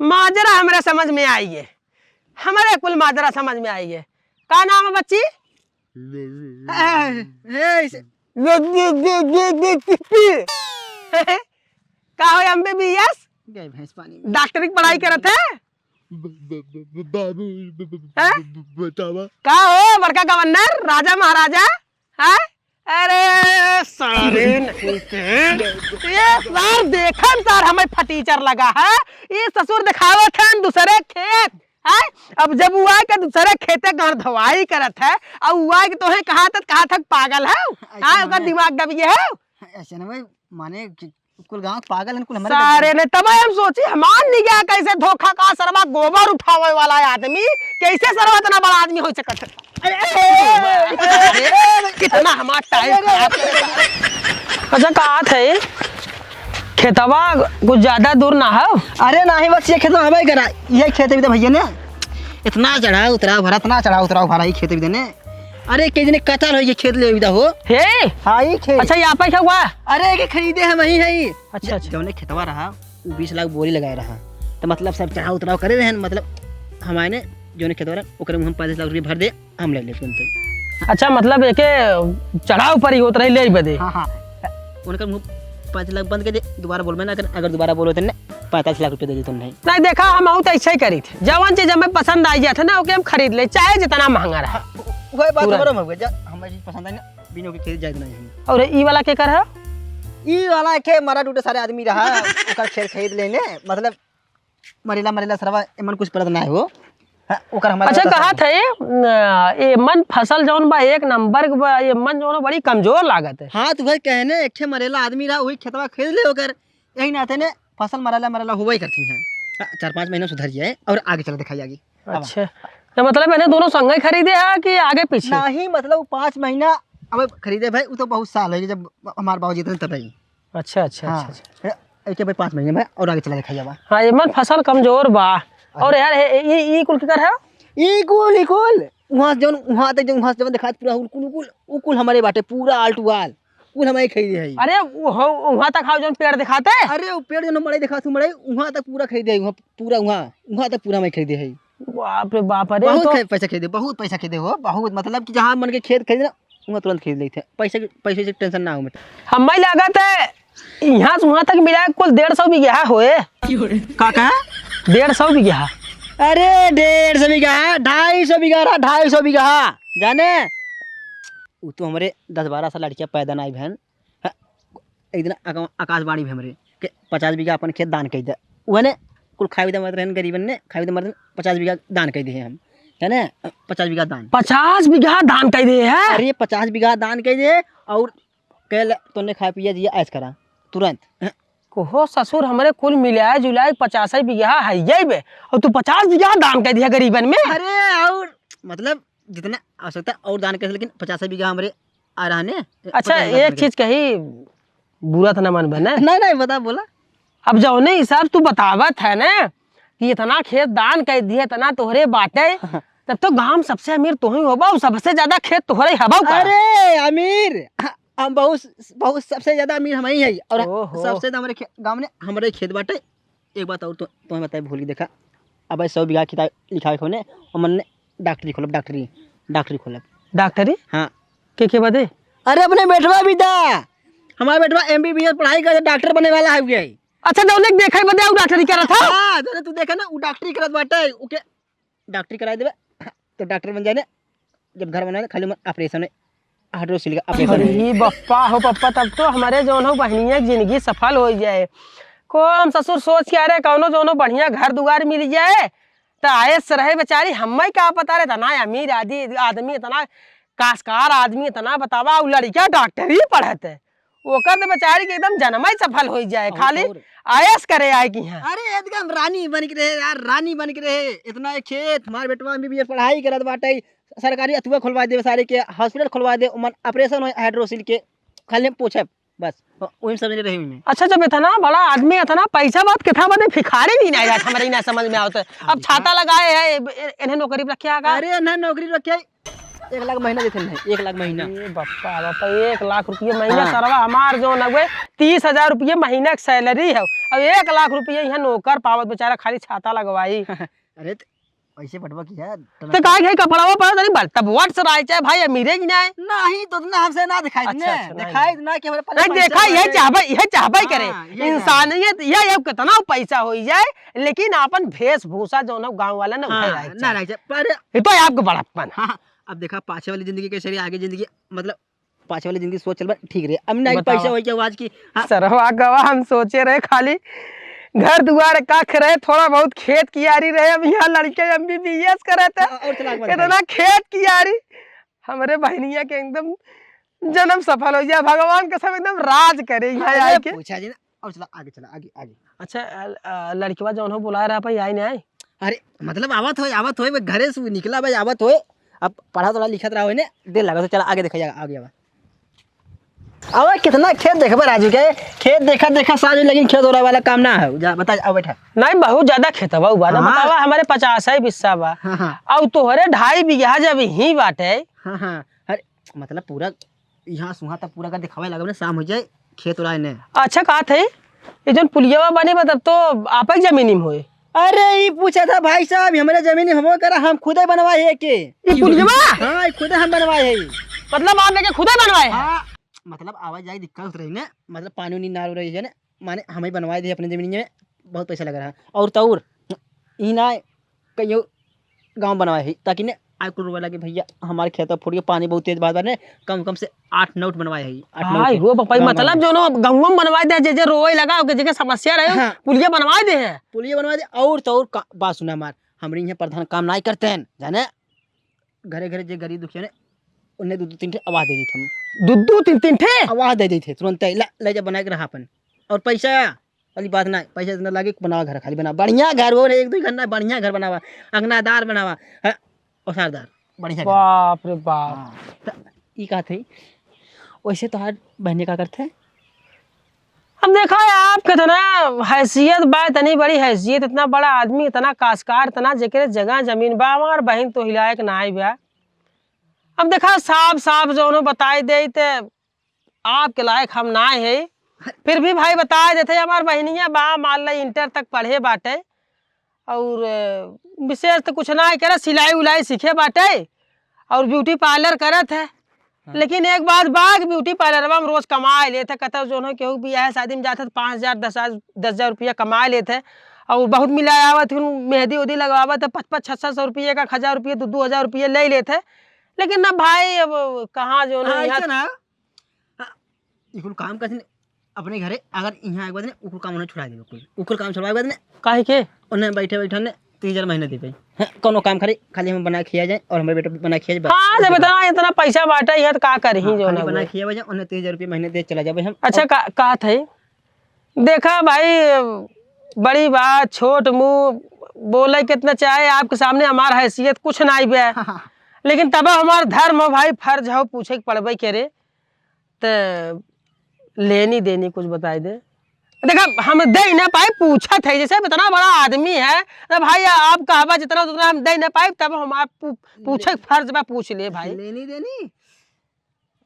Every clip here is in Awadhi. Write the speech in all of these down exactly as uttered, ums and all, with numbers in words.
माजरा हमरे समझ में आई है, हमरे कुल माजरा समझ में आई है। का नाम है बच्ची? ए, ए, इसे का हो, एमबीबीएस? गए भैंस पानी में। डॉक्टरी की पढ़ाई करत है? ब-, ब-, ब-, ब-, बाबू, ब-, ब-, ब-, हैं? ब-, ब-, बतावा। का हो बड़का गवर्नर, राजा महाराजा? हैं? अरे सारे नहीं थे। ये सार देखन सार हमें फटीचर लगा है। ये ससुर दिखावत है दूसरे खेत। हैं? अब जब उ आए के दूसरे खेते गाँड़ धवाई करत है, और उ आए के तोहे कहा तक, कहा तक पागल है? ऐसे हाँ, ओकर माने दिमाग दबिए है। ऐसे ना भाई, माने कि कुल गाँव पागल हैं, कुल हमारे सारे ने तब हम सोची, हमार निगाह कैसे धोखा का सरवा गोबर उठावे वाला है आदमी, कैसे सरवा इतना बड़ा आदमी हो सकत है? अरे, अरे, अरे, अरे, कितना हमार टाइम खराब करे। अच्छा, कहा थे, खेतवा कुछ ज्यादा दूर ना हो? अरे नहीं, बस ये खेतवा हमें करा, ये खेत भी तो भैया ने इतना चढ़ाव उतराव भरा, इतना चढ़ाव उतराव भरा, ये खेत भी देने। अरे, के जने कतल हो, ये खेत ले विदा हो। हे? हाँ, ये खेत। अच्छा, यहाँ पे क्या हुआ? अरे, के खरीदे हैं, वही है। अच्छा, अच्छा। जौने खेतवा रहा, वो बीस लाख बोली लगाए रहा। तो मतलब, सब चढ़ाव उतराव करे रहे, मतलब, हमारे ने जौने खेतवा रहा, ओकरे में हम पैंतीस लाख रुपये भर दे, हम ले ले तुरंत। अच्छा, मतलब, एके चढ़ाव पर ही होत रही, ले ही बदे। हाँ, हाँ। उनकर मुँह पाँच लाख बंद कर दे, दोबारा बोलबे ना कर, अगर दोबारा बोलो तो ने, पैंतालीस लाख रुपये दे दी तुमने। नहीं, देखा, हम बहुत ऐसे ही करी थे। जवन चीज हमें पसंद आई जात है ना, ओके हम खरीद ले, चाहे जितना महंगा रहा। वही बात तुरंत। हमारा में हुआ, जा, हमें चीज पसंद आई ना, बिनो के खरीद जाए नहीं हम। और ई वाला के कर है? ई वाला के मारा टूटे सारे आदमी रहा, ओकर खेत खरीद लेने, मतलब, मरेला, मरेला सरवा, एमन कुछ परत ना हो। हाँ, ओकर हमारा अच्छा, वाला कहा सरवा। थे, न, एमन फसल जौन बा, एक नंबर के बा, एमन जौन बड़ी कमजोर लागत है। हाँ, तो वही कहने, एक ठे मरेला आदमी रहा, वही खेतवा खरीद ले ओकर। यही नाते ने फसल मरेला, मरेला होबे करती हैं। हाँ, चार पाँच महीना सुधर जाए और आगे चला दिखाई आगे। अब अच्छा, तो मतलब इन्हें दोनों संगे खरीदे है कि आगे पीछे? नहीं, मतलब, वो पाँच महीना अब खरीदे भाई, वो तो बहुत साल है, जब हमारे बाबूजी थे तब ही। अच्छा, अच्छा, हाँ। अच्छा, अच्छा। ए, एक भाई पाँच महीने में और आगे चला देखा जावा। हाँ, ये मन फसल कमजोर बा। अरे। और यार, ए, ए, ई, ई कुल केकर है? ई कुल, ई कुल। वहाँ जौन, वहाँ तक जौन, वहाँ से जौन दिखात पूरा, उ कुल, उ कुल, उ कुल हमारे बाटे, पूरा all to all। कुल हमारे खरीदे है। अरे, वो हो, वहाँ तक हाउ जौन पेड़ दिखाते? अरे, वो पेड़ जौन हमारे दिखात, हमारे वहाँ तक पूरा खरीदे है, वहाँ पूरा, वहाँ, वहाँ तक पूरा हमारे खरीदे है। बाप रे बाप, अरे बहुत तो खे-, पैसा खरीदे, बहुत पैसा खरीदे हो, बहुत, मतलब कि जहाँ मन के खेत खरीदे ना, वहाँ तुरंत खरीद लेते हैं। पैसे की, पैसे से टेंशन ना हो, मतलब। हमें लागत है, यहाँ से वहाँ तक मिला के कुल डेढ़ सौ बीघा होए। का कहा? डेढ़ सौ बीघा। अरे, डेढ़ सौ बीघा, ढाई सौ बीघा रहा, ढाई सौ बीघा, जाने? उ तो हमरे दस बारह साल लड़किया पैदा ना आई बहन। हाँ, एक दिन आका-, आकाशवाणी भी हमरे के पचास बीघा अपन खेत दान कई दे। उहने कुल खाए दे मरत रहन गरीबन ने, खाए दे मरत पचास बीघा दान कई दे हम, है ना? पचास बीघा दान। पचास बीघा दान कई दे है? अरे, पचास बीघा दान कई दे और कह ले, तोने खाए पिए जिए ऐश करा, तुरंत। कोहो ससुर, हमरे कुल मिलाए जुलाए पचास बीघा है ये बे, और तू पचास बीघा दान कई दिया गरीबन में। अरे, और मतलब जितना आवश्यकता और दान कई दे, लेकिन पचास बीघा हमरे आ रहा ने। अच्छा, पचास बीघा एक चीज कही, बुरा तो ना मन बने। नहीं, नहीं, बता, बोला। अब जौने हिसाब तू बतावत है ना कि इतना खेत दान कई दिया, इतना तोहरे बाटे, तब तो गांव में सबसे अमीर तू ही होबा, और सबसे ज्यादा खेत तोहरे ही हबा का। अरे अमीर, हम बहुत, बहुत सबसे ज्यादा अमीर हम ही है, और ओहो। सबसे ज्यादा हमारे खे-, गांव में हमारे खेत बाटे। एक बात और तो, तुम्हें बताए भूल गई, देखा, अब सौ बीघा खेत लिखा है, हमने डॉक्टरी खोलब, डॉक्टरी, डॉक्टरी खोलब। डॉक्टरी? हाँ। के, के बदे? अरे अपने बेटवा भी था, हमारा बेटवा एमबीबीएस पढ़ाई कर डॉक्टर बने वाला है गया। अच्छा, जौने देखे बदे और डॉक्टरी करत है? हाँ, जौने तू देखे ना, वो डॉक्टरी करत बाटे, ओके डॉक्टरी कराई देबे, तो डॉक्टर बन जाए ना। जब घर बनाए, खाली मन ऑपरेशन है, हाइड्रोसील का ऑपरेशन अरे है। बप्पा हो पप्पा, तब तो हमारे जौन हो बहनिया की जिंदगी सफल हो जाए। को हम ससुर सोच के, अरे, कौनो जौनो बढ़िया घर दुआर मिल जाए, तो आयस रहे बेचारी। हमें का पता रहे, इतना अमीर आदि-, आदमी, इतना काशकार आदमी, इतना बतावा, उ लड़किया डॉक्टरी पढ़त है, ओकर तो बेचारी के एकदम जन्म ही सफल हो जाए, और, खाली और। आयस करे आए की यहाँ। अरे, एकदम रानी बन के रहे यार, रानी बन के रहे। इतना एक खेत, हमार बेटवा एमबीबीएस पढ़ाई करत बाटे, सरकारी अथुआ खोलवा दे, सारे के हॉस्पिटल खोलवा दे, ओमन ऑपरेशन हो हाइड्रोसील के, खाली हम पूछब, बस, वही समझ रहे हैं। अच्छा, जब इतना बड़ा आदमी, इतना पैसा बात कितना बने भिखारी नहीं ना जात, हमारे ही ना समझ में आवत है। अब छाता लगाए है, ए-, ए-, इन्हें नौकरी पर रखे आगा। अरे, इन्हें नौकरी रखे, एक लाख महीना देते हैं, एक लाख महीना। अरे बप्पा, बप्पा, एक लाख रुपये महीना। हाँ। सरवा हमार जौन हउए, तीस हजार रुपये महीना के salary है। अब एक लाख रुपये यहाँ नौकर पावत, बेचारा खाली छाता लगवाई। अरे त ऐसे बटवा किया, तो काहे के कपड़वा पर तनी बल-, तब वट से राय चाहे भाई अमीरे की ना है। नहीं, तो ना हमसे ना दिखाई अच्छा, ने। अच्छा, नहीं, दिखाई नहीं। ना कि हमारे पास नहीं, पैसा देखा, है। यह चाहबे, यह चाहबे करे। हाँ, ये इंसानियत, यह, यह कितना पैसा हो जाए, लेकिन आपन वेशभूषा जौन है गाँव वाला ना हाँ, उठे रहे ना चाहे। रहे चाहे, पर ये तो है आपको बड़प्पन। हाँ, अब देखा, पाछे वाली जिंदगी कैसे रही, आगे जिंदगी, मतलब, पाछे वाली जिंदगी सोच चल बा, ठीक रहे। अब ना बतावा। पैसा हो क्या आज की? हाँ। सरवा गवा हम सोचे रहे खाली घर दुआर का रहे, थोड़ा बहुत खेत कियारी रहे। अब यहाँ लड़के एमबीबीएस करे थे। हाँ, और चला, एक बार इतना खेत कियारी, हमरे बहनिया के एकदम जन्म सफल हो जाए, भगवान कसम एकदम राज करे यहाँ अरे आए के। पूछा जी ना, और चला आगे, चला आगे, आगे। अच्छा, अ, अ, लड़कवा जौन हो बुलाए रहा भाई, आई नहीं आई? अरे मतलब आवत होए, आवत होए, मैं घरे से निकला भाई, आवत होए। अब पढ़ा थोड़ा लिखत रहा होए ने, देर लगा, तो चला आगे देखा जाएगा, आगे आवा। अब कितना खेत देखबे राजू के, खेत देखा देखा साजू, लेकिन खेत ओरा वाला काम ना है। जा बता, आओ बैठा। नहीं, बहुत ज्यादा खेतवा हुआ ना, हाँ। बतावा, हमारे पचास है बिस्सा बा। हाँ, हाँ। और तोहरे ढाई बीघा जब ही बाटे। हाँ, हाँ। अरे मतलब पूरा यहाँ सुहा तक पूरा का दिखावे लगा ना, शाम हो जाए, खेत ओरा ने। अच्छा, का थे, ये जौन पुलियावा बने बा, तब तो आपक जमीनी में होए। अरे, ई पूछा था भाई साहब, हमरे जमीनी में होबो करा, हम खुदे बनवाए है के। ई पुलियावा? हाँ, ई खुदे हम बनवाए है। मतलब आप लेके खुदे बनवाए हैं? हाँ, मतलब आवाजाही दिक्कत होत रही ने, मतलब पानी उनी ना रही है ने, माने हम ही बनवाए दे अपने जमीन में, बहुत पैसा लग रहा है। और तो और, ई ना कहियो गाँव बनवाए है, ताकि ने आए कुल रोवे लगे, "भैया, हमारे खेत फूट गए, पानी बहुत तेज बहात बा ने, कम कम से आठ नौ ठो बनवाए है, आठ नौ हाय ठो हो बापा, गाँव मतलब बनवाए।" जो ना गाँव में बनवाए दे, जे जे रोवे लगा, ओके जे के समस्या रहे, हाँ। पुलिया बनवाए दे है। पुलिया बनवाए दे, और तो और का-, बात सुना हमार, हमरे यहाँ प्रधान काम नाई करते हैं, जाने, घरे घरे जे गरीब दुखिया ने, उन्हें दो दो तीन ठे आवास दे देते हम। दो दो तीन तीन ठे? आवास दे देते, तुरंत ले, ले जा बना के रहा अपन। और पैसा वाली बात ना, पैसा इतना लागे, बनावा घर, खाली बना, बढ़िया घर हो रे, एक दो घर ना, बढ़िया घर बनावा, अंगनादार बनावा, है, ओसारदार, बढ़िया घर। बाप रे बाप। हाँ, त ई का थे? वैसे तोहार बहने का करते? अब देखा है आप, कितना हैसियत बा, इतनी बड़ी हैसियत, इतना बड़ा आदमी, इतना काश्तकार, इतना जेकरे जगह जमीन बा, हमार बहन तो हिलायक ना आई बा। अब देखा, साफ साफ जौनो बताई दे, ते आपके लायक हम ना है, फिर भी भाई बताए देते, हमार बहनिया बा, मान ला इंटर तक पढ़े बाटे, और, अ, विशेष तो कुछ ना करे, सिलाई उलाई सीखे बाटे और ब्यूटी पार्लर करत है। हाँ। लेकिन एक बात बा कि ब्यूटी पार्लरवा में रोज कमाए लेत है, कहता जौन हो केहू बियाह शादी में जात है तो पाँच हजार, दस हजार, दस हजार रुपया कमाए लेत है और बहुत मिला आवत है, मेहंदी उहदी लगवावत है, पाँच पाँच छः छः सौ रुपये, एक एक हजार रुपये, दो दो हजार रुपये ले लेत है। लेकिन ना भाई, अब कहाँ जौन हो हाँ, यहाँ ऐसे ना। हाँ, ई कुल काम करथिन अपने घरे, अगर इहाँ एक बार ने, उ कुल काम उन्हें छुड़ा देबे कुल। उ कुल काम छुड़वाए बाद ने, काहे के? उन्हें बैठे बैठे ने तीस हजार महीने देबे। हाँ, कौनो काम करे, खाली हम बना खिया जाए और हमारे बेटा बना खिया जाए, बस। हाँ, जब इतना, इतना पैसा बांटा है, तो का करही हाँ, जो खाली ना बना हुए। खिया जाए, उन्हें तीस हजार रुपये महीने दे चला जाबे हम। अच्छा, और का, का था? देखा भाई, बड़ी बात, छोट मुँह, बोले कितना चाहे, आपके सामने हमार हैसियत कुछ ना आई बे। हाँ, हाँ। लेकिन तब हमार धर्म हो भाई, फर्ज हो, पूछे के पड़बे करे। त लेनी देनी कुछ बताई दे। देखा, हम दे ही ना पाए, पूछत है, जैसे अब इतना बड़ा आदमी है, तो भाई आप कहबा जितना उतना हम दे ही ना पाए, तब हम आप पू-, पूछे के फर्ज बा, पूछ ले भाई। लेनी देनी?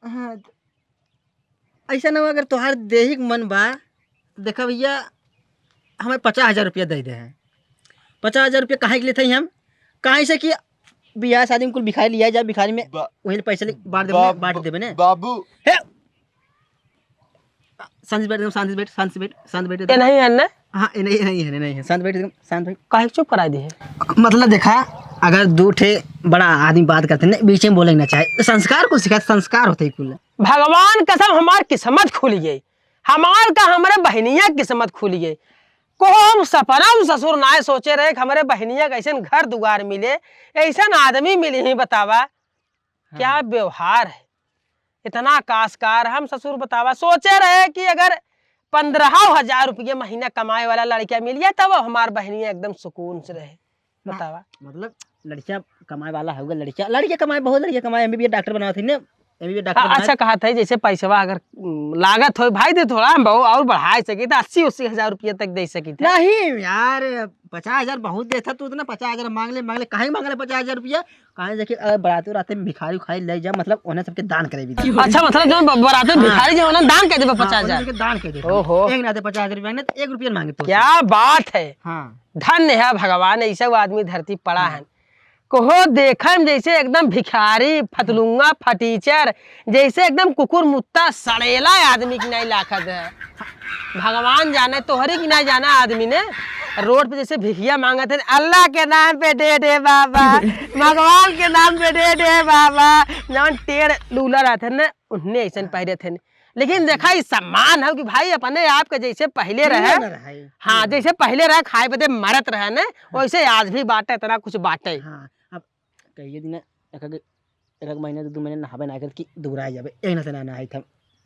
हाँ, त-, ऐसा ना हो, अगर तोहार देही के मन बा, देखा भैया, हमें पचास हजार रुपया दे दे हैं। पचास हजार रुपया काहे के लिए थे हम? काहे से कि बियाह शादी में कुल भिखारी लिया जाए, भिखारी में बा-, वही पैसे ले बांट देबे ने, बाबू, बांट देबे ने। बाबू। हे! शांति से बैठ, एकदम शांति से बैठ, शांति से बैठ, शांत बैठ ये एकदम। नहीं है ना? हाँ, ये नहीं, ये नहीं है, ये नहीं है। शांत बैठ एकदम, शांत बैठ। काहे चुप कराई दी है? मतलब देखा, अगर दो ठे बड़ा आदमी बात करते ना, बीच में बोले ना चाहे, तो संस्कार कुल सिखाए, संस्कार होते ही कुल। भगवान कसम हमार किस्मत खुल गई, हमार का हमरे बहनिया किस्मत खुल गई। को हम सपना में ससुर नाय सोचे रहे कि हमरे बहनिया के ऐसन घर दुआर मिले, ऐसन आदमी मिली ही बतावा। हाँ। क्या व्यवहार है, इतना काश्तकार हम ससुर बतावा। सोचे रहे कि अगर पन्द्रह हजार रुपये महीना कमाए वाला लड़का मिल जाए तब हमार बहनिया एकदम सुकून से रहे। ना, बतावा। मतलब लड़का कमाए वाला होगा, लड़का, लड़के कमाए, बहुत लड़के कमाए, एमबीबीएस डॉक्टर बनावत है ने, एमबीबीएस डॉक्टर हाँ, बनाए। अच्छा, कहत है, जैसे पैसवा अगर, उम, लागत होय भाई, दे थोड़ा, हम बहु-, और बढ़ाए सकी, तो अस्सी, अस्सी हजार रुपया तक दे सकी थे। नहीं यार, पचास हजार बहुत देता तू, इतना पचास हजार मांग ले, मांग ले, काहे मांग ले पचास हजार रुपया? काहे जे कि अगर बराते उराते में भिखारी उखारी ले जा, मतलब, उन्हें सबके दान करे भी दे। अच्छा, मतलब, जो ब-, बराते में हाँ। भिखारी जो उन्हें दान कर देबे हाँ, पचास हजार? उन्हें सबके दान कर देबे। ओहो। एक नाते पचास हजार रुपया मांगे, तो एक रुपया मांगे तो। क्या बात है। हाँ। धन्य है भगवान, ऐसे वो आदमी धरती पड़ा हाँ। है। कोहो देखे में जैसे एकदम भिखारी, फतलुंगा, फटीचर, जैसे एकदम कुकुर मुत्ता सड़ेला आदमी की नहीं लाखत है। भगवान जाने तोहरी की नहीं जाना आदमी ने। रोड पे जैसे भिखिया मांगत है, "अल्लाह के नाम पे दे दे बाबा, भगवान के नाम पे दे दे बाबा।" जवन टेढ़ लूला रहत है ना, उन्हें ऐसन पहिरत है। लेकिन देखा, ई सम्मान है कि भाई अपने आप के जैसे पहिले रहे, पहिले न रहे। हाँ, हम्म। जैसे पहिले रहे, खाए बदे मरत रहे ने, हाँ। वैसे आज भी बाटे, इतना कुछ बाटे। हाँ, अब कहिए दिन एक, एक, एक महीने, दो, दो महीने नहावे ना कर कि दुबरा जाबे, एक ना से ना नहाई था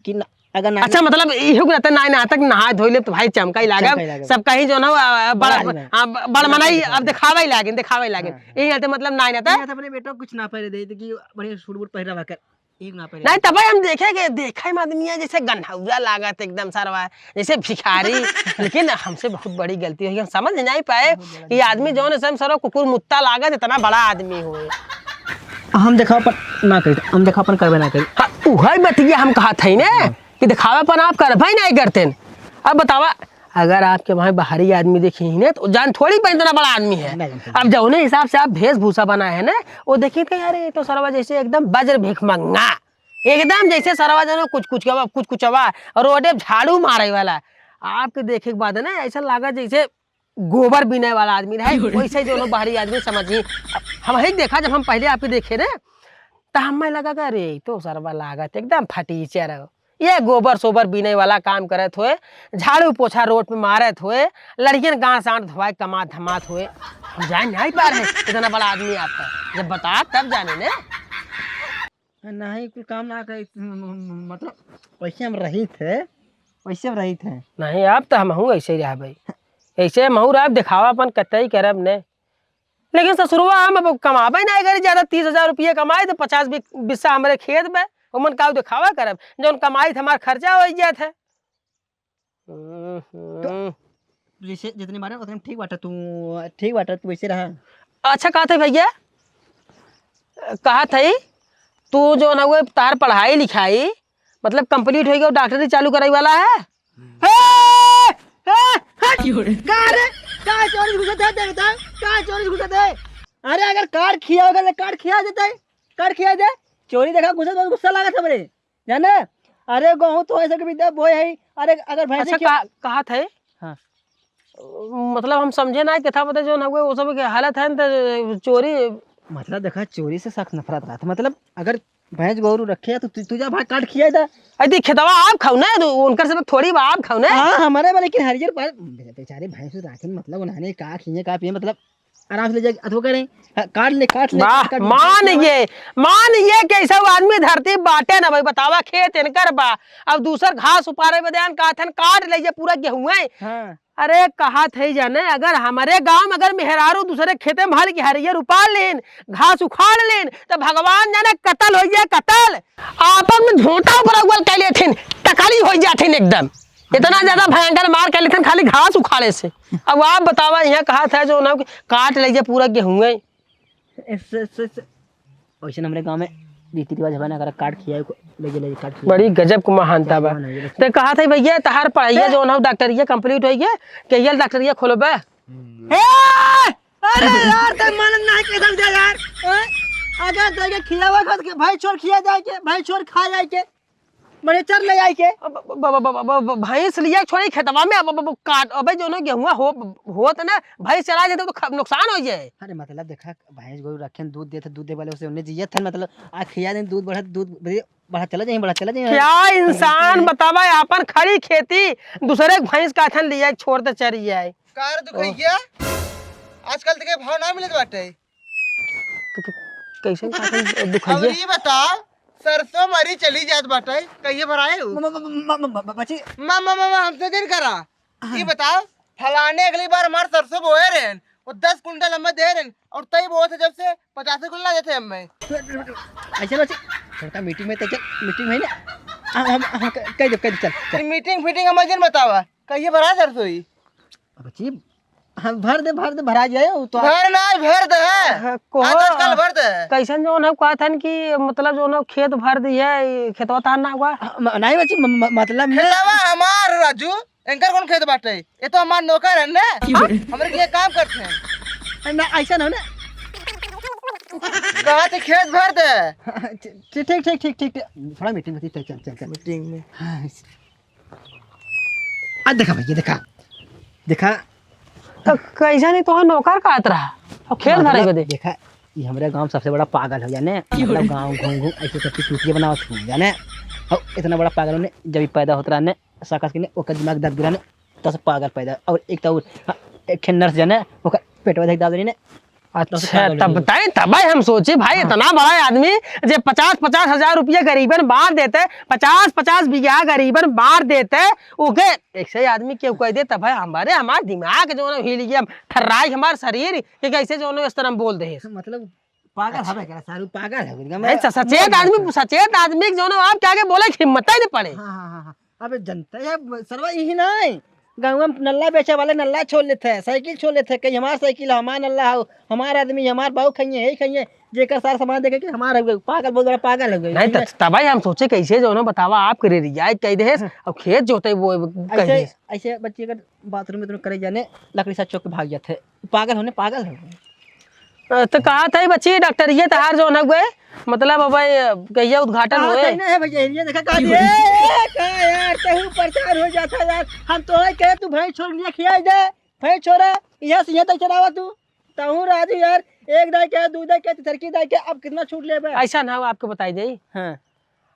कि ना, अगर ना अच्छा, मतलब, इहो के रहते ना, ना तक नहाए धोई ले तो भाई चमका ही लागे। चमका ही लागे। सब कहीं जो ना, आ, बड़ा, बड़ा आदमी। आ, ब-, बड़ा बड़ा मनाई, आदमी। अब दिखावे ही लागे, दिखावे ही लागे। हाँ, हाँ। यही रहते, मतलब, ना, ना ये तक। तो अपने बेटो कुछ ना पहले दे, कि बढ़िया सूट बूट पहरा कर। एक ना पहले। नहीं, तब हम देखे के, देखे में आदमी है जैसे गन्हौरा लागत एकदम सरवा, जैसे भिखारी। लेकिन हमसे बहुत बड़ी गलती हुई, हम समझ नहीं पाए बहुत बड़ा कि गलती आदमी हुई। जौन ऐसे सरवा कुकुर मुत्ता लागत, इतना बड़ा आदमी हुए। हम देखावा पर ना करी, हम देखावा पर करबे ना करी। हाँ, उहै बतिया हम कहत हई ने हाँ। कि देखावा पर आप करबे नहीं करते। अब बतावा, अगर आपके वहाँ बाहरी आदमी देखी ही ने, तो जान थोड़ी पे इतना बड़ा आदमी है। नहीं, नहीं। अब जौने हिसाब से आप वेशभूषा बनाए हैं ना, वो देखी थे, "अरे, ये तो सरवा जैसे एकदम वज्र भिखमंगा, एकदम जैसे सरवा जनो कुछ, कुछ, कुछ, कुछ, रोडे झाड़ू मारे वाला।" आपके देखे के बाद ना, ऐसा लगा जैसे गोबर बीने वाला आदमी रहे, वैसे जो लोग बाहरी आदमी समझी। हम ही देखा, जब हम पहले आपके देखे ना, तो हमें लगा कि अरे, ई तो सरवा लागत एकदम फटीचर है। ये गोबर सोबर बीने वाला काम करत होए, झाड़ू पोछा रोड पे मारत होए, लड़कियन गांठ सांठ धोवाए कमात धमात होए। हम जान नहीं पा रहे इतना बड़ा आदमी आपका, जब बता तब जाने ने। नहीं, कुल काम ना करे, म-, म-, म-, मतलब, वैसे हम रही थे, वैसे हम रही थे। नहीं, आप तो हमहू ऐसे ही रहबे, ऐसे हमहू रहब, दिखावा अपन कतई करब ने। लेकिन ससुरवा हम अब कमाबे नहीं करी ज्यादा, तीस हजार रुपये कमाए तो पचास बि-, बिस्सा हमरे खेत बे, ओमन काऊ दिखावा करब, जौन कमाई तो हमार खर्चा हो जात है। हम्म। जैसे जितने मारे उतने में ठीक बाटे तू, ठीक बाटे तू वैसे रहा। अच्छा कहत है भैया, कहत है तू जौन हुए तार पढ़ाई लिखाई मतलब complete हो गया, डॉक्टरी चालू करे वाला है? ए, ए, हट! का रे? का चोरी घुसत है, देखता? का चोरी घुसत है? अरे, अगर कार्ड खिया होगा, तो कार्ड खिया देता है। कार्ड खिया दे। चोरी देखा, घुसत बहुत गुस्सा लागत हमरे। जाने? अरे, गेहूं तो ऐसे के बिद्दा बोए है। अरे, अगर भैंसी अच्छा, खिया कहा, कहा था? हाँ। मतलब, हम समझे ना, केथा पता जौन हुए, वो सब के हालत है, न तो चोरी। मतलब, देखा, चोरी से सख्त नफरत रहत। मतलब, अगर भैंस गोरू रखे है, तो तू, तू जा भाई, काट खिया दे। अरे, देख, खेतवा आप खाओ ना, तो उनकर सब थोड़ी बा, आप खाओ ना। हाँ, हमारे बा, लेकिन हरियर पर बे-, बेचारे भैंस राखे, मतलब, उन्होंने का खिए, का पिए, मतलब, आराम से ले जाके अथवा करें। हाँ, काट ले, काट ले, वाह, काट, काट, मान काट। ये, मान ये कि ऐसा आदमी धरती बाटे ना भाई, बतावा, खेत इनकर बा, अब दूसर घास उपारे बदे आन, कहत हन, काट ले जे पूरा गेहूं है। हाँ। अरे, कहत है जाने, अगर हमारे गांव में अगर मेहरारू दूसरे खेते में हल के हरियर उपाड़ लेन, घास उखाड़ लेन, तो भगवान जाने कतल हो जाए, कतल। आपन में झोंटा ऊपर अगुअल कइ लेथिन, टकली होइ जाथिन एकदम। इतना ज्यादा भयंकर मार कइ लेथिन खाली घास उखाड़े से। अब आप बतावा, यहाँ कहा था जो ना कि काट ले जे पूरा गेहूं है। ऐसे, ऐसे, ऐसे। वैसे हमरे गाँव में रीति रिवाज हवे ना, अगर काट खियाए को, ले जे, ले जे, काट खियाए। बड़ी गजब के महानता बा। भगवान है, ये देखिए। ते कहा था भैया, तहार पढ़ाइया ए! जो ना डॉक्टरिया complete होइ गया, कहिया डॉक्टरिया खोलबे? ए! अरे यार, ते मालूम ना कैसे दे यार। ए? अगर देखे खियावे खातिर के भाई छोर खिया जाए के, भाई छोर खा जाए के, मने चर ले जाए के। अब ब-, ब-, ब-, ब-, ब-, ब-, भैंस लिया छोड़ी खेतवा में, अब, अब, अब काट, अबे जो ना गेहुआ हो, होत ना, भैंस चरा जाए तो ख-, नुकसान हो जाए। अरे मतलब देखा, भैंस गोरू रखे न, दूध देत है, दूध दे वाले उसे उन्हें जियत है, मतलब आ खिया दिन दूध बढ़त, दूध बढ़त चला जाए, बढ़त चला जाए। क्या इंसान बतावा, अपन खड़ी खेती दूसरे के भैंस का थन लिया छोड़ दे चरी जाए। कार दुखैया, आजकल देखे भाव ना मिलत बाटे। क-, क-, कैसे काटन दुखैया? अब ई बताओ, सरसों मरी चली जात बाटे, कहिए भराए हो? म-, म-, म-, म-, म-, म-, बची। मा, मा, मा, मा, हमसे देर करा। हाँ। ई बताओ, फलाने अगली बार हमार सरसों बोए रहन, वो दस कुंटल हमें दे रहे हैं, और तई बोलत है जब से पचास कुंटल ना देते हमें। ऐसे बच्चे, छोटा मीटिंग में तो चल, मीटिंग में ना, हम, हम, हम क-, कह दे, कह दे, चल, चल। मीटिंग फीटिंग हमें जिन बतावा, कहिए भरा सरसोई। अब बच्ची, हाँ, भर दे, भर दे, भरा जाए, वो तो भर ना, भर दे। हाँ, कहो, आज, आजकल भर दे। कैसन जौन है, कहत हन कि मतलब जौन है, खेत भर दिए, ई खेतवा तार ना हुआ? हाँ, म-, नहीं बच्ची, म-, म-, मतलब में खेतवा हमार राजू, एंकर कौन खेत बाटे? ये तो हमार नौकर है ना, की बोले? हमरे के काम करते हैं। ना, ऐसा ना हो ना। कहा थे खेत भर दे। हाँ, ठीक, ठीक, ठीक, ठीक, ठीक। थोड़ा मीटिंग होती, चल, चल, चल, चल। मीटिंग में। हाँ, आ देखा भैया, देखा, देखा। तो कैसा नहीं तो नौकर कहत रहा और खेत भरे मतलब, बदे। देखा, ये हमरे गांव सबसे बड़ा पागल हो जाने, मतलब गांव घूम घूम ऐसे करके चूतिया बनावत हो जाने, और इतना बड़ा पागल होने, जब ये पैदा होत रहने, साकस के ने, ओकर दिमाग दब गिरा ने, तस पागल पैदा, और एक तो, हाँ, एक ठे नर्स जाने, ओकर पेटवा देख दाब देने, अच्छा, तब बताई, तब हम सोची भाई, हाँ। इतना बड़ा आदमी जे पचास पचास हजार रुपया गरीबन बांट देते, पचास पचास बीघा गरीबन बांट देते, ओके, ऐसे आदमी केहू कह दे, तब भाई हमारे, हमार दिमाग जो है हिल गया, थर्राई हमार शरीर कि कैसे जो है इस तरह हम बोल दे। मतलब पागल हवे क्या सारू, पागल है क्या? नहीं, स-, सचेत आदमी, सचेत आदमी के जो है आपके आगे बोले के हिम्मत ही नहीं पड़े। हाँ, हाँ, हाँ, हाँ। अबे जनता है, सरवा यही नहीं। गाँव में नल्ला बेचे वाले नल्ला छोड़ लेते हैं, साइकिल छोड़ लेते हैं, कहीं हमार साइकिल है, हमार नल्ला हो, हमार आदमी, हमार बाऊ खाइए, यही खाइए, जेकर सारा सामान देखे कि हमार हो गए, पागल, बहुत बड़ा पागल हो गए। नहीं, त-, तबाही हम सोचे कैसे जो ना बतावा, आप करे रियायत कह दे, हाँ। अब खेत जोते वो कह ऐसे, दे। ऐसे बच्ची अगर बाथरूम में करे जाने, लकड़ी साथ चौक के भाग जाते हैं, पागल होने, पागल हो गए। अ, तो कहा था बच्ची, डॉक्टर, ये तहार जो ना हुए, मतलब, अब ये कहिया उद्घाटन हाँ, हुए? सही नहीं है भैया, ये देखा, कहा दिए, ए, का यार, तहु प्रचार हो जाता यार। हम तो है कहे, तू भैंस छोड़ लिया, खिया दे, भैंस छोड़ा, यहाँ से यहाँ तक चलावा तू। तहु राजू यार, एक दाई के, दू दाई के, तिसरकी दाई के, अब कितना छूट ले बे? ऐसा ना हो, आपको बताई दे। हाँ।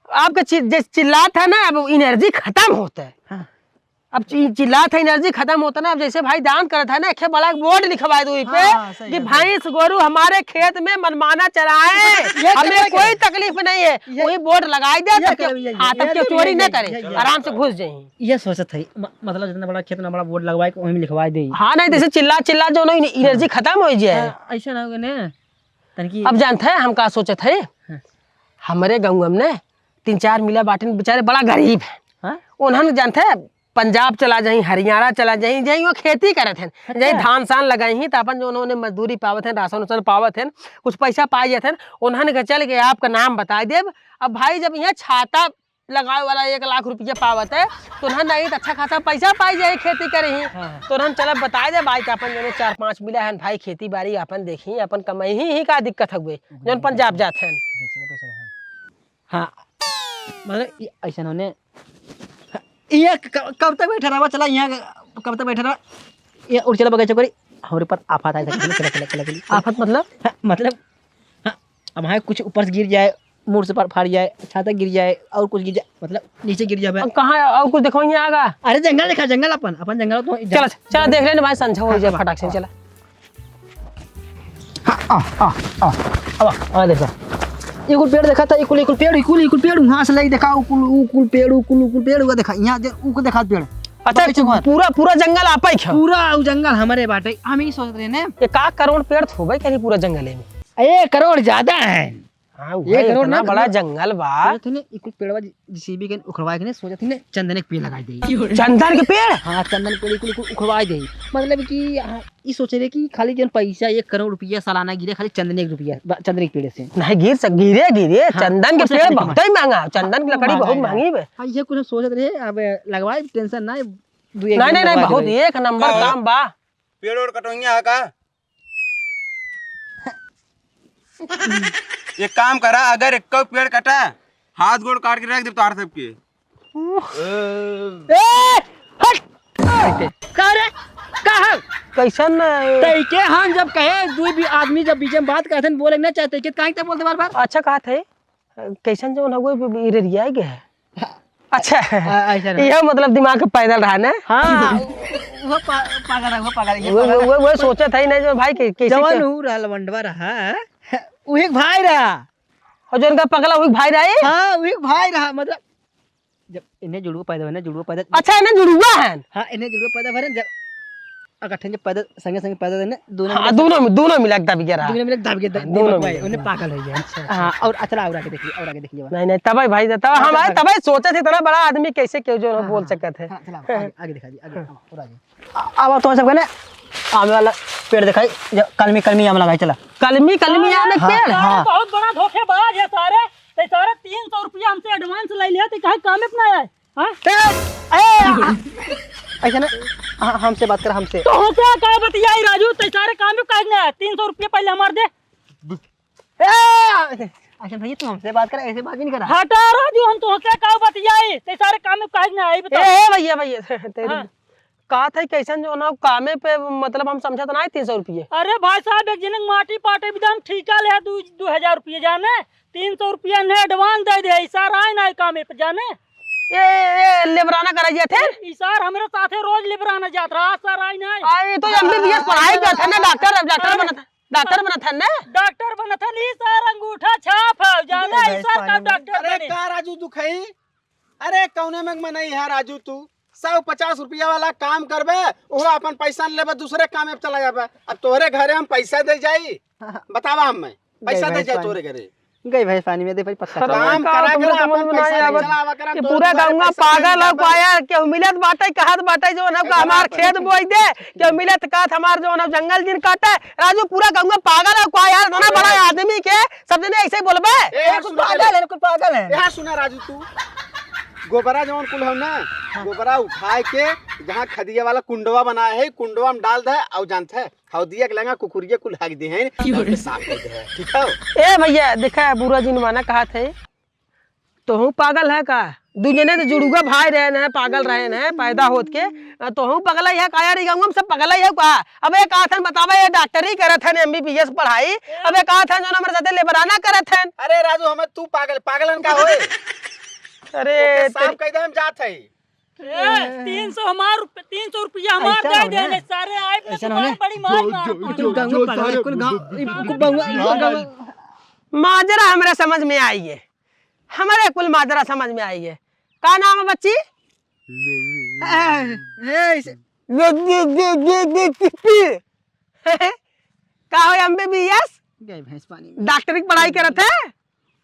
आपके चि-, जे चिल्लात है ना, अब एनर्जी खत्म होता है। हाँ। अब चि-, चिल्लात है, एनर्जी खत्म होता ना। अब जैसे भाई दान करत है ना, एक बड़ा बोर्ड लिखवा दो इस पे हाँ, सही कि है, सही। भैंस गोरू हमारे खेत में मनमाना चराए, ये हमें तकलीफ कोई है। तकलीफ नहीं है। ये वही बोर्ड लगाई दे, ये तब के, करो, ये, हाँ, ये, तब ये, के ये, चोरी ये, ना ये, करे, ये, ये। आराम से घुस जाए। ये सोचत है, म-, मतलब जितना बड़ा खेत, उतना बड़ा बोर्ड लगवाए के वहीं लिखवा दे। हाँ, नहीं, जैसे चिल्ला, चिल्ला जो ना एनर्जी हाँ। खत्म हो जाए। हाँ, ऐसा ना हो ना, तनकी अब जानते हैं हम का सोचत है? हाँ। हमारे गाँव में ने तीन चार मिला बाटिन, बेचारे बड़ा गरीब है। हाँ? उन्हन जानते हैं, पंजाब चला जाई, हरियाणा चला जाई, जाई वो खेती करत हैं, अच्छा। जाई धान सान लगाई ही, तो अपन जो उन्होंने मजदूरी पावत हैं, राशन उसन पावत हैं, कुछ पैसा पाई जात हैं, उन्हन के चल के आपका नाम बताई देब। अब भाई, जब यहाँ छाता लगावे वाला एक लाख रुपया पावत है, तो उन्हन नहीं तो अच्छा खासा पैसा पाई जाए खेती करे ही। हाँ, हाँ। तो उन्हन चला बताई देब भाई कि अपन जो चार पाँच मिला हैं भाई, खेती बाड़ी अपन देखी, अपन कमाई ही, ही का दिक्कत हउए, जौन पंजाब जात हैं। जैसे बटो से, हाँ। हाँ, मतलब, ई ऐसन होने, ये क-, कब तक बैठा रहा? चला, यहाँ कब तक बैठा रहा? ये उड़ चला बगीचा करी, हमरे पर आफत आए, चला, चला, चला, चला। आफत मतलब? हाँ, मतलब, हाँ, अब हाँ, कुछ ऊपर से गिर जाए, मुड़ से पर फाड़ जाए, छाता गिर जाए, और कुछ गिर जाए, मतलब, नीचे गिर जाए। अब कहाँ है? और कुछ देखो, यहाँ आगा। अरे, जंगल देखा, जंगल अपन, अपन जंगल तो चला, चला, देख लेने भाई, संझा हो जाए, हाँ, फटाक से, हाँ। चला। हाँ, आ, आ, आ, अब आ, आ, देखा। ई कुल पेड़ देखा था, ई कुल, ई कुल पेड़, ई कुल, ई कुल पेड़, वहाँ से लई देखा, उ कुल, उ कुल पेड़, उ कुल, उ कुल पेड़, उ देखा, यहाँ जे, उ को देखा पेड़। अच्छा, पीछे घर। पूरा, पूरा जंगल आपा ही खाओ? पूरा उ जंगल हमरे बाटे। हम ई सोचत रहे ने। एक आध करोड़ पेड़ थोबे करी पूरा जंगले में। एक करोड़ ज्यादा है। हाँ, एक भाई, करोड़ इतना ना, बड़ा मतलब, जंगल बा। सोचत ही ने, ई कुल पेड़वा जे-, जेसीबी के उखड़वा के ने, सोचत ही ने, चंदन के पेड़ लगाई दे। चंदन के पेड़? हाँ, चंदन के पेड़, ई कुल, ई कुल उखड़वा दे। मतलब कि, हाँ, ई सोचे रहे कि खाली जौन पैसा एक करोड़ रुपया सालाना गिरे, खाली चंदन के रुपया, ब-, चंदन के पेड़ से। नहीं गिर सक-, गिरे, गिरे, हाँ, चंदन के पेड़ बहुत ही महंगा, चंदन की लकड़ी बहुत महंगी बा। हाँ, ये कुछ सोचत रहे, अब लगवाए, टेंशन ना, दू एक नहीं, दिन नहीं, नहीं, लगवा बहुत देबे। एक नंबर का हो? काम बा। पेड़ ओड़ कटोइया है का? एक काम करा, अगर एक पेड़ कटा, हाथ गोड़ काट के रख दे तोहार सबके। ए, हट! का रे? का है? कैसन? तई के हम जब कहे, दू भी आदमी जब बीच में बात करते हैं, बोले ना चाहते, कि काहे के बोलते बार बार? अच्छा, कहा थे, कैसन जौन हउए, ब-, ब-, इररिया गए है। अच्छा, आ, ऐसा ना। यह मतलब दिमाग के पैदल रहा ना? हाँ, वो, वो पा-, पागल है, वो पागल है, ये वो, पागल वो, है। वो, वो सोचत है ना जो भाई के-, कैसे जवन के- हूँ रहा, लवंडवा रहा, उही के भाई रहा। और जो उनका पगला उही के भाई रहा है? हाँ, उही के भाई रहा, मतलब, जब इन्हें जुड़वा पैदा हुआ ना, जुड़वा पैदा अच्छा, इन्हें जुड़वा है? हाँ, इन्हें जुड़वा पैदा भरे जब अकट्ठे जे पैदल, संगे संगे पैदल देने, दोनों हाँ, मिले दोनों, दोनों मिला के दब गया रहा। दोनों मिले दब गया, हाँ, दोनों मिला। उन्हें पागल हो गया। अच्छा, हाँ, अच्छा। और अचला और आगे देखिए, और आगे देखिए। नहीं, नहीं, तब भाई, तब हम आए, तब सोचे थे, इतना बड़ा आदमी कैसे क्यों जो ना हाँ, बोल हाँ, सकत है। हाँ, चला, आगे, आगे दिखा दी, आगे, हाँ, और आगे। आ-, अब तो सब कहने, आम वाला पेड़ दिखाई, जो कलमी, कलमी आम लगाई, चला। कलमी, कलमी आम एक हाँ, पेड़? हाँ। बहुत बड़ा धोखेबाज है सारे। ते सारे तीन सौ रुपया हमसे advance ले लिया, ते काहे कामे पे ना आए? हाँ? ए, ए, आ, ऐसे ना, हाँ, हमसे बात कर, हमसे। तो हो क्या, का बतियाई राजू, ते सारे कामे पे काहे ना आए? तीन सौ रुपया पहले हमार दे। ए, ऐसे भैया, तू हमसे बात कर, ऐसे बात भी नहीं करा। हटा राजू, हम तो हो क्या, का बतियाई, ते सारे कामे पे काहे ना आए, बता। ए, ए, भैया, भैया, तेरी हाँ। कहा था कैसन जो ना कामे पे, मतलब, हम समझत ना है तीन सौ रुपये। अरे भाई साहब, एक जने के माटी पाटे भी दाम ठीका ले दू, दू हजार रुपये जाने, तीन सौ रुपया ने advance दे दे, ई सार आए ना कामे पे जाने। ये, ये लेबराना करा गया थे? ई सार हमरे साथे रोज लेबराना जात रहा, सार आए ना। आ, ये तो एमबीबीएस पढ़ाई करत है ना, डॉक्टर, डॉक्टर हाँ। बनत है, डॉक्टर बनत है ना? डॉक्टर बनत है, ई सार अंगूठा छाप है, जाने, अरे ई सार का पानी में। डॉक्टर अरे बने। का राजू दुखई? अरे कौने में मनई है राजू तू? सौ पचास रुपया वाला काम करबे, ओहो अपन पैसा न लेबे, दूसरे काम में चला जाबे। अब तोहरे घरे हम पैसा दे जाई? बतावा हम मैं पैसा गई दे भैंस जाई पानी। तोहरे घरे? गई भैंस पानी में, दे भाई पक्का। सरवा काम का करा तुमरे करा, समझ अपन में पैसा नहीं ले आवा चला आवा करा, कि तोहरे पूरा घर गौवा में पैसा पागल नहीं हो जाबे। पाया, केहू मिलत बाटे, कहत बाटे जो ना हमार खेत बोई दे, केहू मिलत कहत हमार जो ना जंगल जिन काटे। राजू, पूरा गौवा पागल हो का यार? इतना बड़ा आदमी के सब जने ऐसे ही बोलबे? ए, ए, कुल सुन पागल पहले। है, कुल पागल है। यहाँ सुना राजू तू, गोबरा जवन कुल हो ना, हाँ। गोबरा उठाए के जहाँ खदिया वाला कुंडवा बनाए है, कुंडवा में डाल दे, और जानते है, हौदिया के लंगा कुकुरिया कुल हग दे हैं, क्यों रे? साफ कर दे है, ठीक है? ए भैया, देखा है, बुरा जिन माना कहा थे, तोहू पागल है का? दू जने तो जुड़ुआ भाई रहे न, पागल रहे न, पैदा होत के। आ, तोहू पगला है का यार? ई गाँव में सब पगला है का? अब एक आथन बतावा, ये डॉक्टरी करत हन, एमबीबीएस पढ़ाई। अब एक आथन जो हमरे साथे लेबराना करत हन। अरे राजू, हमें तू पागल, पागलन का होए? अरे ओके, साफ तेरे कह दे, हम जात है। ए, तीन सौ हमार रुप-, तीन सौ रुपया हमार ऐसा दे हो ना? देले, सारे आए ना ऐसा तो हो ना? बड़ी मार जो, मार जो, मार। जो, कुल गाँव जो में पागल है, सारे कुल गाँव, ई कुल बंगला, ई कुल गाँव। माजरा हमरे समझ में आई है। हमरे कुल माजरा समझ में आई है। का नाम है बच्ची? ए, ए, इसे का हो एमबीबीएस? गई भैंस पानी में। डॉक्टरी की पढ़ाई करत है?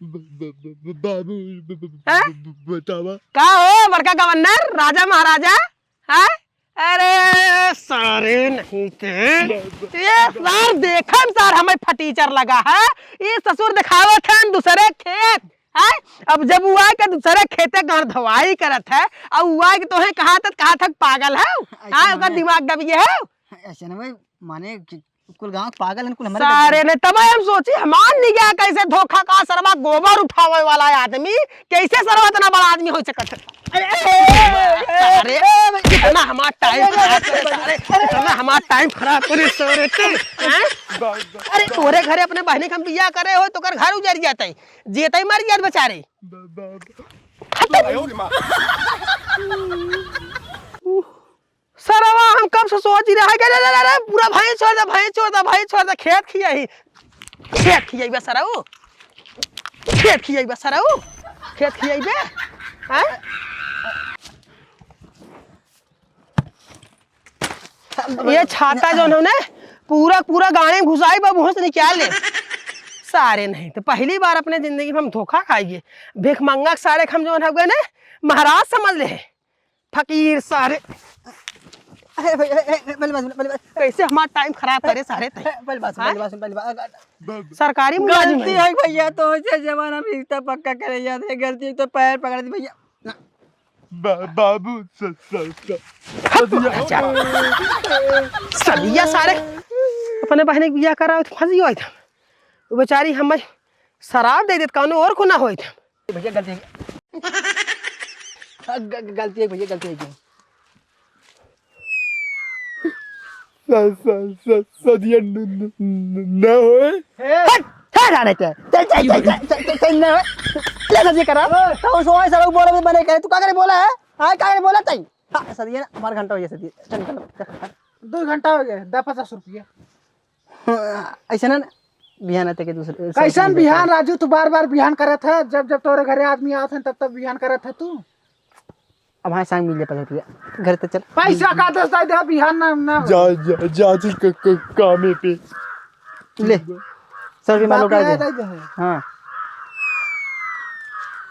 ब-, ब-, ब-, ब-, बाबू, ब-, ब-, ब-, हैं? ब-, ब-, बतावा। का हो बड़का गवर्नर, राजा महाराजा? हैं? अरे सारे नहीं थे। ये सार देखन सार हमें फटीचर लगा है। ये ससुर दिखावत है दूसरे खेत। हैं? अब जब वो आए के दूसरे खेते घर धवाई करत है, और वो आए के तोहे कहा था, कहा था पागल है? ऐसा हाँ, ओकर नहीं। दिमाग दबिए है। ऐसे ना भाई, माने कि कुल गाँव पागल हैं, कुल हमारे सारे ने तब हम सोची, हमार निगाह कैसे धोखा का सरवा गोबर उठावे वाला आदमी, कैसे सरवा इतना बड़ा आदमी हो सकत है? अरे, अरे, अरे, अरे, अरे, कितना हमार टाइम खराब करे सारे, कितना हमार टाइम खराब करे सारे ते, हैं? अरे, तोरे घरे अपने बहनी के हम बियाह करे हो, तो कर घर उजर जाते, जेते ही मर जात बेचारे। सरवा, हम कब से सोच ही रहा है कि रे, रे, रे, रे, पूरा भाई छोड़ दे, भाई छोड़ दे, भाई छोड़ दे, खेत खियाई, खेत खियाई बे सरऊ, खेत खियाई बे सरऊ, खेत खियाई बे, हैं? ये छाता जो उन्होंने पूरा, पूरा गाड़ी में घुसाई बा, मुँह से निकाल ले। सारे नहीं तो पहली बार अपने जिंदगी में हम धोखा खाइए। भिखमंगा के सारे के हम जो है गए ने महाराज समझ ले हैं। फकीर सारे। अरे भाई, ए, ए, ए, बल्ले बात सुन, बल्ले बात। कैसे हमारा टाइम खराब करे सारे तय। ए, बल्ले बात सुन, हाँ? बल्ले बात सुन, बल्ले बात। सरकारी मुलाजिम गलती है। है भैया, तो इसे जमाना में रिश्ता पक्का करे जाते हैं, गलती तो पैर पकड़ दी भैया। बा-, बाबू, स-, स-, स-, सदिया। अच्छा। सदिया सारे अपने बहन के बियाह करा तो फंस गयो था। वो बेचारी हमें शराब दे देत, कानून और को ना होइत। भैया गलती है। ग-, ग-, गलती है भैया, गलती है। स-, स-, स-, सदिया न, न, न, न होए। हट, हट, हट, हट, चल, चल, चल, चल, चल, चल, चल, न होए। ले सदिया करा। तो सोए सर बोले भी बने करे, तू का करे बोला है? हाँ, का करे बोला तई? हाँ, सदिया ना, हमार घंटा हो गया सदिया। चल, निकल, चल, हट। दो घंटा हो गया, दे पचास रुपया। हाँ, ऐसे ना, ना, बिहान आते के दूसरे, कैसन बिहान राजू, तू बार बार बिहान करत है, जब जब तोरे घरे आदमी आवत है तब तब बिहान करत है तू। अब हाँ, सांग मिल जाए पचास रुपया। घर ते चल। पैसा का दस दाई दे, बिहान ना, ना हो। जा, जा, जा, जी, क-, क-, कामे पे। ले, सौ रुपया बाप लौटा रे दे। दाई दे है। हाँ।